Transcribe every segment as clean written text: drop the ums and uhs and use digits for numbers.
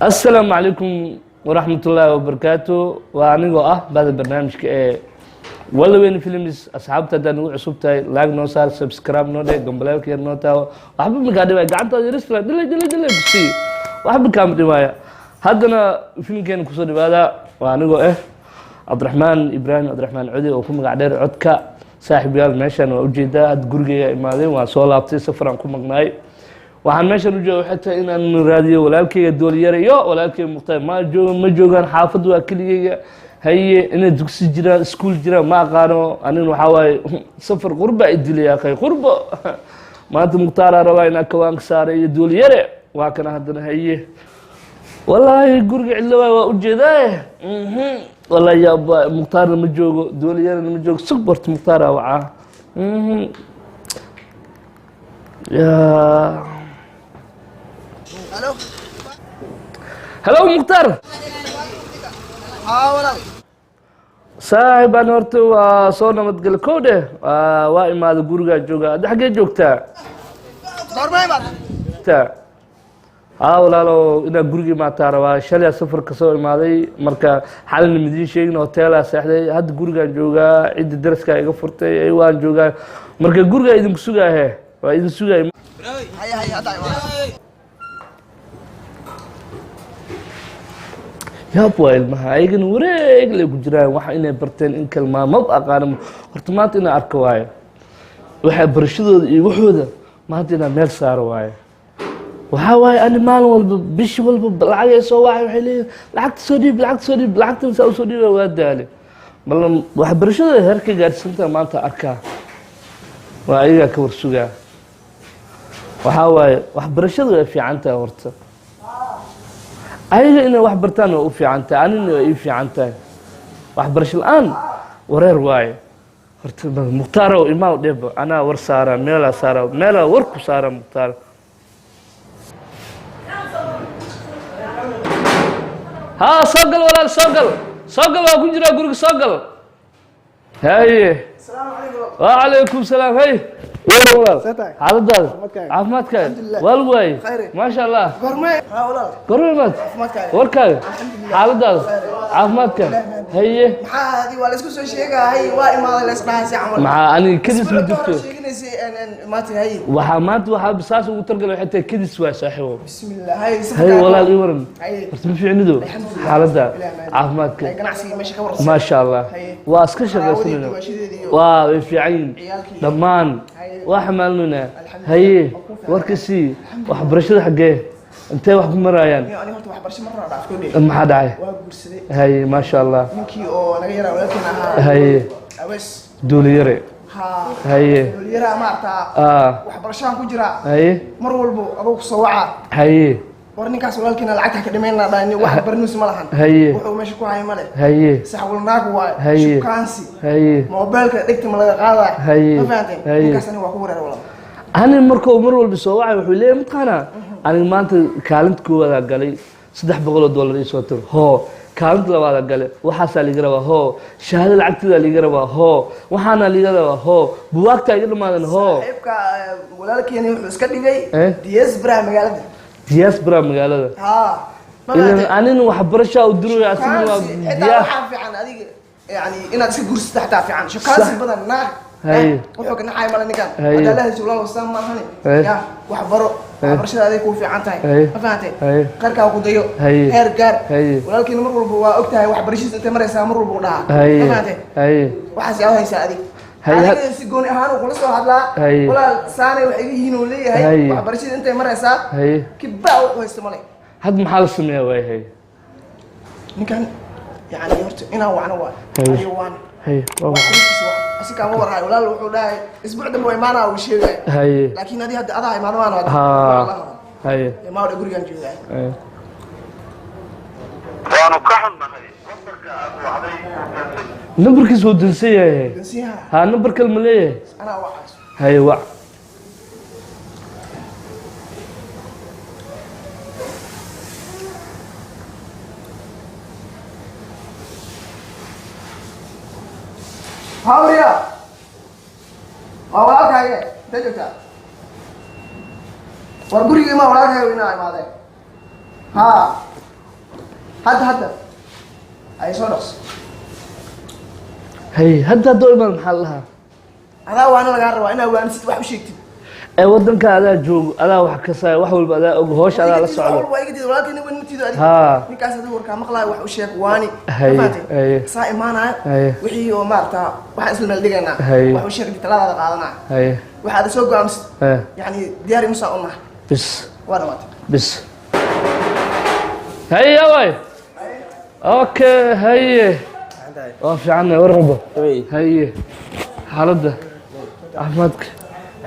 Asalaamu calaykum waraxmatullaahi wabarakaatu. Waa anigoo ah bada barnaamijka ee Walaweyn Films. Asxaabta, haddaad nagu cusub tahay, like noo saar, subscribe noo dhe, gambaleelka yar noo taawo. Waxba makaa dhibaya, gacantaada yarisla dhilay dhilay dhilay kusii, waxba kaama dhibaya. Haddana filimkeena kusoo dhawaada. Waa anigoo ah Cabdiraxmaan Ibraahim Cabdiraxmaan Codi oo ku magac dheer Codka. Saaxiib yaal, meeshan waa ujeedaa, hadda gurigeyga imaaday, waan soo laabtay, safaraan ku maqnaay. Waxaan meeshan u jooga waxay tahay inaan raadiyo walaalkeyga Dooliyare iyo walaalkeyga Mukhtaar. Ma jooga, ma joogaan, xaafadda waa keligeyga. Haye, inay dugsi jiraan, iskuul jiraan, ma aqaano. Anigana waxaa waaye safar qurba i dilay, akhay qurbo. Maanta Mukhtaaraa rabaa inaan kawaanka saaray iyo Dooliyare, waa kana haddana. Haye, wallaahi guriga cidlo waay, waa ujeedaa. Wallaahi yaaba, Mukhtaarna ma joogo, Dooliyarena ma joogo. Sug barto, Mukhtaaraa wacaa. Ya. Alo. Hello, Mukhtaar. Haa, walaal. Saaxib, aan horta waa soo nabadgala kow dheh. Waa imaada, gurigaa jooga. Adda xaggee joogtaa? Goorma imaad? Ta haa walaalo, inaa guriga imaataa rabaa. Shalay safar ka soo imaaday, marka xalina midiin sheegin, hoteelaa seexday. Hadda gurigaan joogaa, cidda daraskaa iga furtay, ay waan joogaa. Marka gurigaa idinku sugaahe, waa idin sugaay. Haya, haya, hadda imaad. Yaab waa ilmaha, ayagana wareeg lay ku jiraan. Waxa inay barteen in kalmaa mab aqaano. Horta maanta inaan arko waayo waxay barashadooda iyo waxooda, maanta inaan meel saaro waayo. Waxaa waaye ani maalin walba, bishi walba lacag ay soo wacay, waxay leeyihin lacagta soo dhiib, lacagta soo dhiib, lacagtan saa usoo dhiiba, waa daale. Bal waxbarashadooda heerka gaadhsantaa maanta arkaa, waa ayagaa ka warsugaa. Waxaa waaye waxbarashadu way fiican tahay horta, ayaga inay wax bartaan waa u fiican tahay, anina waa ii fiican tahay. Waxbarasho la-aan wareer waaye. Horta Mukhtaaro imaaw dheba, anaa war saara, meelaa saara, meelaa war ku saara Mukhtaar. Haa, soo gal walaal, soo gal, soo gal, waa ku jiraa guriga, soo gal. Haye. Asalaamu calaykum. Wacalaykum salaam. Hey, war walaal. See tahay? Xaaladaada? Caafimaadkaaga? Caafimaadkaaga? Alxamdulillah. Waa lagu waayey. Khayr. Maasha Allah. Goorma? Haa walaal. Gormemaad? Caafimaadkaaga? Warkaaga? Alxamdulillah. Xaaladaada? Khayr. Caafimaadka? Ilaah mahad. Haye. Maxaa adi waa la isku soo sheegahay, waa imaaday, la isdhahay si camal. Maxaa aniga kadis ma Isbuuc ka hor jirto? sheeganaysay en maanta hay. Waxaa maanta waxaa saas ugu targalay waxay tahay kadis waa saaxiibo. Bismillah. Hay. Haye walaal, ii waran. Haye. Horta ma fiicnido? Alxamdulillah. Xaaladda? Ilaah mahad. Caafimaadka? Hay, ganacsigii meesha ka warsan. Maasha Allah. Haye. Waa iska Qaraawadii, shaqaysanayna. duwaashadeedii iyo waa way fiican yihiin. Ciyaalkii. Dhammaan. Haye. Waa xamaalnaynaa. Alxamdulillah. Haye. Waa ku fiican. Warka sii, waxbarashada xaggee, intee wax ku maraayaan? Ani horta waxbarasho marna dhaaf ko dhe. Maxaa dhacay? Waa guursaday. Haye, maasha Allah. Ninkii oo naga yaraa, walaalkeen ahaa. Haye. Awees. Duuliyare. Haa. Haye. Yaraa maartaa. Waxbarashaan ku jiraa. Haye. Mar walbo adoo ku soo wacaa. Haye. War ninkaas walaalkiina lacagta ka dhimayna dhahni, wax barnuus ma lahan. Haye. Wuxuu meesha ku hayo male. Haye. Saxwalnaag waaye. Haye. Shukaansi. Haye. Moobeelka dhegta ma laga qaadaa? Haye. Ma fahanteen? Haye. Ninkaas aniga waa ku wareer walaal. Ani markuu mar walba soo wacay wuxuu leeyahay, mataqaanaa, aniga maanta kaalinta koowadaa galay, $300 ii soo tir. Hoo, kaalinta labaadaa galay, waxaasaa liiga rabaa. Hoo, shahaado lacagteedaa liiga rabaa. Hoo, waxaana liiga rabaa. Hoo, buwaagtaa iga dhamaadan. Hoo. Saaxiibka walaalkeeni wuxuu iska dhigay Eh? diaspora magaalada. Diaspora magaalada. Haa, ma idan fahanteen? Anina waxbarashaa u diraya, asigna waa Shukaansi xitaa diyaar. Waxaa fiican adiga yani inaad iska guursato, xataa fiican shukaansi Sax. badan naag. Haye. Wuxuu ka naxay male ninkan. Haye. Haddaa la hesho walaal, wasaan ma ahane. Haye. Ya wax baro, waxbarashada aday kuu fiican tahay. Haye. Ma fahantay? Haye. Qarkaa ku dayo. Haye. Heer gaar. Haye. Walaalkiina mar walba waa og tahay waxbarashadiisa intay maraysaa, mar walba u dhahaa. Haye. Ma fahantay? Haye. Waxaas yaa haysaa adig. Haye, Adiga si gooni ahaan uu kula soo hadlaa. Haye. Walaal, saanay wax iga yihiin uu leeyahay. Haye. Waxbarashada intay maraysaa. Haye. Kibaa u haysto male. Hadda maxaa la sameeyaa waay? Haye. Ninkan yani horta inaan wacno waay. Haye. Ayo waan. Haye, waa maxay? Asi kaama warhayo walaal, wuxuu dhahay isbuuc dambe waa imaanaa uu sheegay. Haye. Laakiin adi hadda adaa imaado maana hadda. Haa, haye. Imaawdha, gurigaan joogaa. Haye. Waanu ka xunnahay, lambarka aad wacday wuu dansan. Nambarkiis wuu dansan yahay. Dansiyaha. Haa, nambar kale ma leeyahay? Anaa wacayso. Haye, wac. Hawriya, waa walaalkaage, intee joogtaa? War guriga imaa, walaalkaaga inaa imaadeen. Haa. Hadda hadda ay soo dhaqso. Hay, hadda haddoo imaan maxaa la dhahaa? Adaa waana lagaa rabaa inaa waanisid, wax u sheegtid. Ee wadanka adaa joogo, adaa wax kasaya, wax walba adaa og, howsha adaa la socdo. Waa iga diiday walaalkayna, weyn matiido adiga. Haa. Ninkaas adigu warkaa maqlaayo, wax u sheeg, waani. Haye, Ma fahamtay? Haye. Saa imaanaayo. Haye. Wixii oo maarata waxaan isla meel dhigaynaa. Haye. Wax u sheeg, taladaada qaadanaa. Haye. Waxaad soo go'aamsid. Haye. Yani diyaar imusaa u nahay. Bis. Waa dhamaatay. Bis, haye away, okay, haye, waa fiicannahay, warrabo. Haye, xaaladda caafimaadka?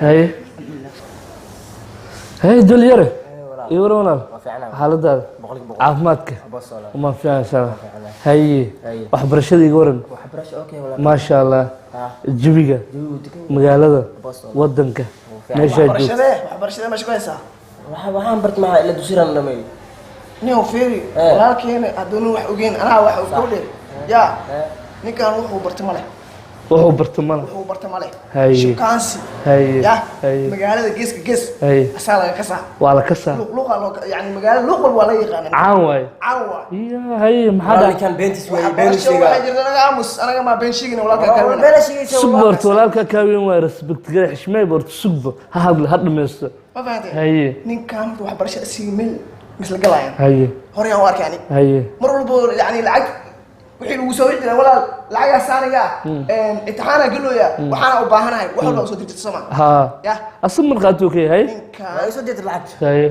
Haye, haye, dulyare iyo waran walaal, xaaladaada caafimaadka uma fiicanaysaa? Haye, waxbarashada iga waran. Maasha Allah, jawiga magaalada, wadanka meeshaa joogto. Waxbarashadee, waxbarashadee meesha ku haysaa? Waxaan bart maxaa ila dusiran dhamay. Nin fiiri, walaalkeena hadduuna wax ogeyn, anaa wax og dheer yaa. Ninkan wuxuu bartay male. Wuxuu barta mala. Wuxuu bartay male. Haye. Shukaansi. Haye. Ya. Haye. Magaalada geeska gees. Haye. Asaa laga kasaa. Waa la kasaa. Luuq luuqa loo yani, magaalada luuq walba waa laga yaqaana. Caan waaye. Caan waa. Iya, haye, maxaa dhaca? Ninkan beentis way been waxbarasho sheegaa. Waxaa jirta anaga aamus, anaga maa been sheegina, walaalkaa Waa kaaweyn. Been sheegaysa. Sugba horta, walaalkaa kaaweyn waay, respect gara, xishmey horta, sugba, ha hadla, ha dhamaysto. Ma fahantay? Haye. Ninkan horta waxbarasho asiga meel misla galayaan. Haye. Horey aan u arkay ani. Haye. Mar walbo yani lacag wixii lagu soo wici jiray, walaal lacagaa saaniga imtixaana galooya, waxaana u baahanahay, wax walba usoo dirtay, soo ma? Haa. Ya. Asag markhaati ka yahay. Ninkan Waa soo dirtay lacagta. Haye.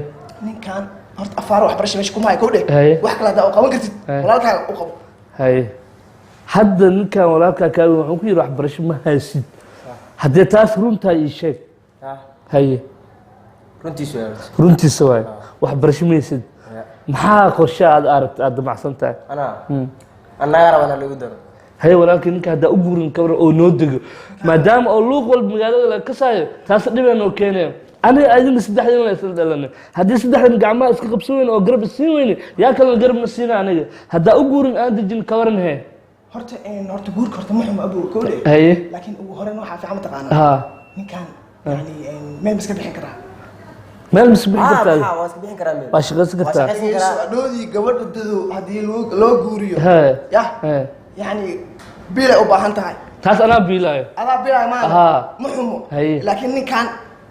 Ninkan horta afaaro waxbarasho meesha kuma hayo, kow dheh. Haye. Wax kale haddaa u qaban kartid, Haye. walaalkaaga u qabo. Haye, hadda ninkan walaalkaa kaaweyn wuxuu ku yidhi waxbarasho ma haysid. Haddee taas runtaa ii sheeg. Haye. Runtiisu waa. Runtiisa waaye, waxbarasho ma haysid. Maxaa qorshe aad aragt aad damacsan tahay? Anaa annaga rabana lagu daro. Haye walaalkii, ninka haddaa u guurin kabra oo noo dego, maadaama oo luuq walba magaalada laga kasaayo, taas dhibaa noo keenaya. Aniga adina saddexdin la isla dhalanay, haddii saddexdan gacmaha iska qabsan weyne oo garab isiin weyne, yaa kalena garab na siina. Aniga haddaa u guurin aan dejin kawaran he. Horta horta guurka horta ma xumo, abow, kow dheh. Haye. Laakiin ugu horeyn waxaa fiican, mataqaanaa, ha ninkan yani meel ma iska bixin karaa? Meel mis bixin kartaa? Maxaa waa iska bixin karaa meel. Waa shaqaysan kartaa. Waa shaqaysan karaa. Adhoodii gabadha dadu haddii loo guuriyo, he ya, he yani biilay u baahan tahay. Taas anaa biilaayo. Adaa biilay maana. Haa. Ma xumo. Haye. Laakiin ninkan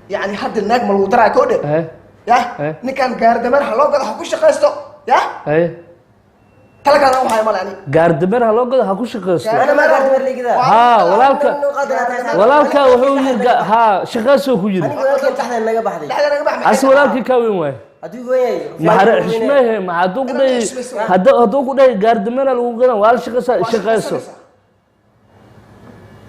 yani hadda naag ma lagu daraa, kow dheh. He. Ya. Haye. Ninkan gaardameer ha loo gado, ha ku shaqaysto, ya. Haye. Tala kalena waxaa male ani. Gaardameer ha loo gado, ha ku shaqaysto. Ana ma gaardameer liigida. Haa, walaalka, walaalka wuxuu yiri haa, shaqaysoo ku yiri. Aniga walaalkay dhexda naga baxday. Dhexda naga bax. As walaalkii kaa weyn waaye. Hadduu weyn yahay. Maxaa xishmeehe? Ma hadduu ku dhahay, hadduu ku dhahay gaardameera lagu gadan, waa la shaqaysaa, shaqayso.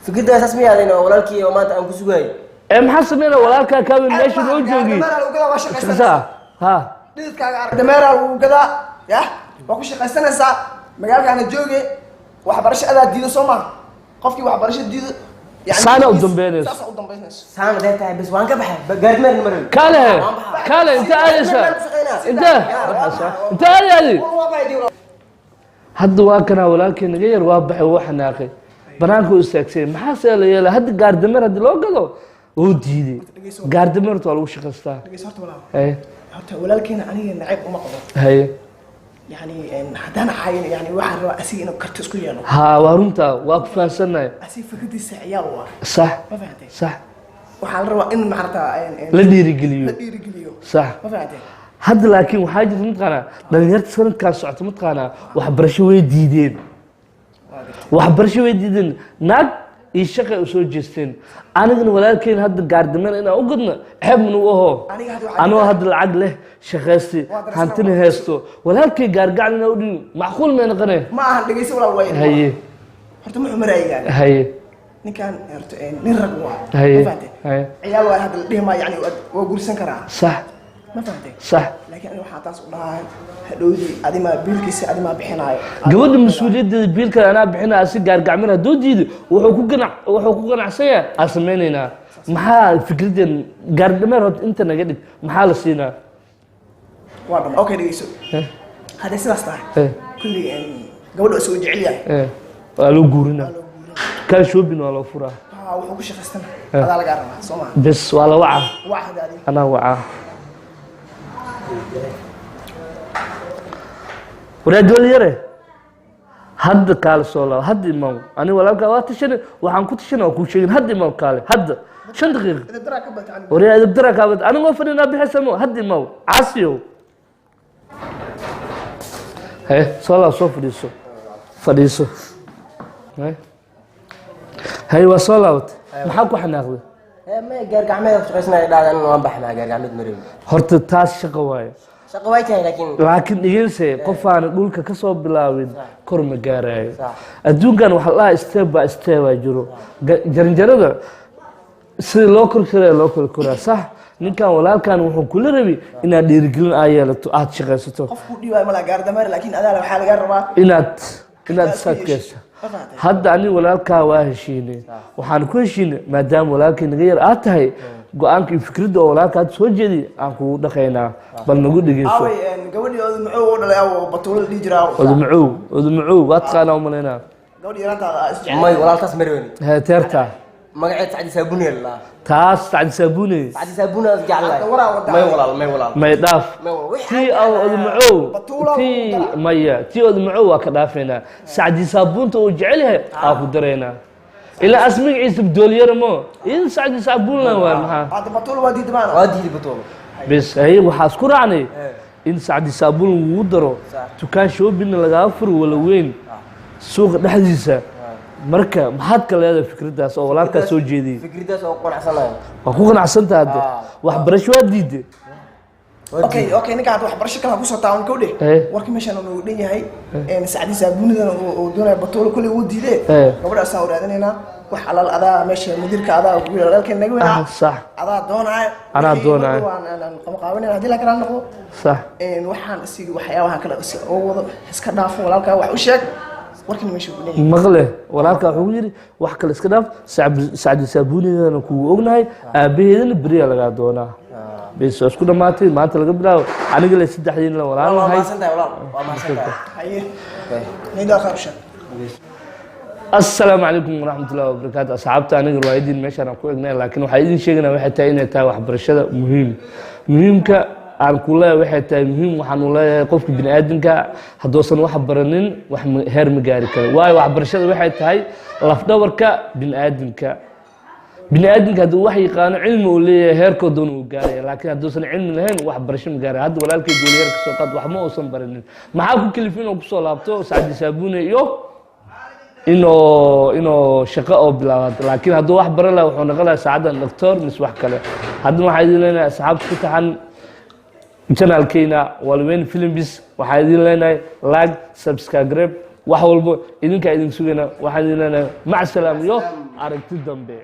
Fikirda saas ma yaadeen oo walaalkii oo maanta aan ku sugayo. Ee maxaa sameynaa walaalkaa kaa weyn meesha noo joogi? Gaardameer lagu gadaa, waa shaqaysanaysaa. Shaqaysaa ha. Dhididkaaga arag, dameeraa lagu gadaa, ya, waa ku shaqaysanaysaa, magaalkaana jooge. Waxbarasho adaa diido, soo maha? Qofkii waxbarasho diido yani Saana u dambeynayso. Saasa u dambeynayso. Saan haday tahay bas waan ka baxay. Gaardameer ma rabin. Kaale he, kaale, inta aadaysaa, inta inta aadaadi? Hadda waa kanaa walaalkii naga yar, waa baxay, wuu xanaaqay, banaanka u istaagsay. Maxaa see la yeela hadda? Gaardameer haddii loo gado wuu diiday. Gaardameer horta waa lagu shaqaystaa. Dhegeyso horta walaal. Haye. Horta walaalkeena aniga nacayb uma qabo. Haye. Yani haddaan xayin yani waxaan rabaa asiga inuu karti isku yeelo. Haa, waa runtaa, waa ku fahansannahay. Asiga fikradiisa ciyaal waa. Sax. Ma fahantay? Sax. Waxaa la rabaa in maarata la dhiirigeliyo. La dhiirigeliyo. Sax. Ma fahantay? Hadda laakiin waxaa jirta, mataqaanaa, dhalinyarta sanadkan socota, mataqaanaa, waxbarasho way diideen, waxbarasho way diideen, naag iyo shaqay u soo jeesteen. Anigana walaalkeyn hadda gaardameen inaan u gadno ceeb manu aho. Aniga hadda waxaa anoo hadda lacag leh, shaqaystay, Waa darsan. hantina haysto, walaalkay gaargacan inaan u dhigo macquul may noqonay? Ma ahan, dhegeyso walaal, waa Haye. Horta ma xumaraygaan. Haye. Ninkan horta nin rag waa. Haye. Ma fahantay? Haye. Ciyaal waa hadda la dhihi maayo, yani waa guursan karaa. Sax. Ma fahantay? Sax. Laakiin aniga waxaa taas u dhahay, hadhowdii adimaa biilkiisa adimaa bixinaayo. Gabadha mas-uuliyaddeeda biilka anaa bixinaya. Si gaargacmin hadduu diido, wuxuu ku ganacsan yahay aan samaynaynaa. Maxaa fikradeen? Gaardhameer horta inta naga dhig, maxaa la siinaa? Waa dhama, okay, dhegeyso, hadday sidaas tahay, kulli gabadha isagoo jecel yahay. Waa loo guurinaa, kaa shoobin waa loo furaa. Haa, wuxuu ku shaqaystana adaa lagaa rabaa, soo maha? Bes, waa la wacaa. Waa hada adiga. Anaa wacaa. Waraa Doolyare, hadda kaale, soo laabo, hadda imaam. Ani walaalkaa waa tashanay, waxaan ku tashanay waa kuu sheegin. Hadda imaam, kaale hadda, 5 daqiiqa. Edebdaraa ka batay. Waryaa, edebdara kaabad anigoo fadhinaa bixisamo. Hadda imaam, caasiyow. Haye, soo laab, soo fadhiiso, fadhiiso. Haye, haye, waa soo laabatay. Maxaa ku xanaaqday? Maya, gaar gacmeed ku shaqaysanaya dhahdan, waan baxnaa, gaar gacmeed ma rabi. Horta taas shaqo waaye. Shaqo way tahay, laakiin Laakiin dhegeyse, qof aan dhulka ka soo bilaabin kor ma gaarayo. Adduunkan waxaa la dhahaa step by step aa jiro. Jaranjarada sida loo kor koraya loo kor koraa, sax. Ninkan walaalkan wuxuu kula rabi inaad dhiirigelin aa yeelato, aad shaqaysato. Qofku dhiibaayo malaa gaar dameer, laakiin adaa waxaa lagaa rabaa inaad isaadkeyso. Ma fahamtay? Hadda ani walaalkaa waa heshiinay. Waxaan ku heshiinay, maadaama walaalkii naga yar aad tahay, go-aanka iyo fikradda oo walaalka hadda soo jeedi aan kugu dhaqaynaa. Bal nagu dhegeyso. Aaway gabadhii odu muxuu u dhalay? Aw Batuulo la dhihi jiraa? Odumacow, Odumacow waa taqaanaa, umalaynaa. Gabadhii yaraantaada aa isjecel. May, walaaltaas ma rabani. Hee, teerta? Magaceed Sacdi Saabune la. Taas Sacdi Saabune. Sacdi Saabune aad jeclahay. Hadda waraa wadaa. May walaal, may walaal. May, dhaaf. May walaal. Wixii Tii aw Odumacow. Batuulo. Tii maya, tii Odumacow waa ka dhaafaynaa. Sacdi Saabuunta uu jecel yahay aa ku daraynaa, ilaa as magaciisa Doolyara mo iyada Sacdi Saabuunla waa maxaa? Hadda Batuulo waa diidmaana. Waa diiday Batuulo. Bes, haye, waxaa isku raacnay in Sacdi Saabuun lagugu daro, dukaan shopping-na lagaa furo wala weyn suuqa dhexdiisa. Marka maxaad ka leedahay fikraddaas oo walaalkaa soo jeediyey? Fikraddaas oo qanacsanayo. Waa ku qanacsantaha hadde? Ah. Waxbarasho waa diiday. Okay, ninka hadda waxbarasho kale ha kusoo taaban kowdhe. Warka meeshaan uu noogu dhan yahay. Sacdi Saabunidan uu doonaya, Batuulo kolley wuu diidee. Gabadhaasaan u raadinaynaa. Wax alaal adaa meesha mudiirka, adaa walaalkeen naga weynaa. Ah, sax. Adaa doonaayo. Anaa Wixii doonaayo. marka waan qabaqaabanayna haddii la kala noqdo. Sax. Waxaan isiga waxyaabahan kale si ugu wado iska dhaafo. Walaalkaa wax u sheeg, warkina meesha uu dhan yahay. Maqle, walaalkaa wuxuu yidhi wax kale iska dhaaf, Sacdi Saabunidana kugu ognahay, aabaheedana beriyaa lagaa doonaa. Bes, waa isku dhammaatay. Maanta laga bilaabo aniga le saddexdiin la Waa walaalnahay. mahadsantahay walaal, waa mahadsantahay. Haye, nidaa khayr u sheeg. Asalaamu calaykum waraxmatullahi wabarakaatu. Asxaabta, aniga riwaayadiin meeshaan aan ku egnay, laakiin waxaa idin sheeganaa waxay tahay inay tahay waxbarashada muhiim. Muhiimka aan ku leeyahay waxay tahay muhiim. Waxaanu leeyahay qofka bini aadamka hadduusan wax baranin, wax heer ma gaari karo. Waayo, waxbarashada waxay tahay lafdhabarka bini aadamka. Bini aadamka hadduu wax yaqaano, cilmi uu leeyahay, heerkoo doona uu gaaraya, laakiin hadduusan cilmi lahayn, waxbarasho ma gaaraya. Hadda walaalkay Dooliyar ka soo qaad, wax ma uusan baranin. Maxaa ku kalifin inuu kusoo laabto Sacdi Saabune iyo inuu shaqo oo bilaabato? Laakiin hadduu wax baran lahaa, wuxuu noqon lahaa saacaddan doctor mise wax kale. Haddana waxaa idin leenahay, asxaabta ku taxan channelkeyna Walweyn Films, waxaa idin leenahay like, subscribe, wax walbo idinkaa idin sugayna. Waxaan idin leenahay mac salaam iyo aragti dambe.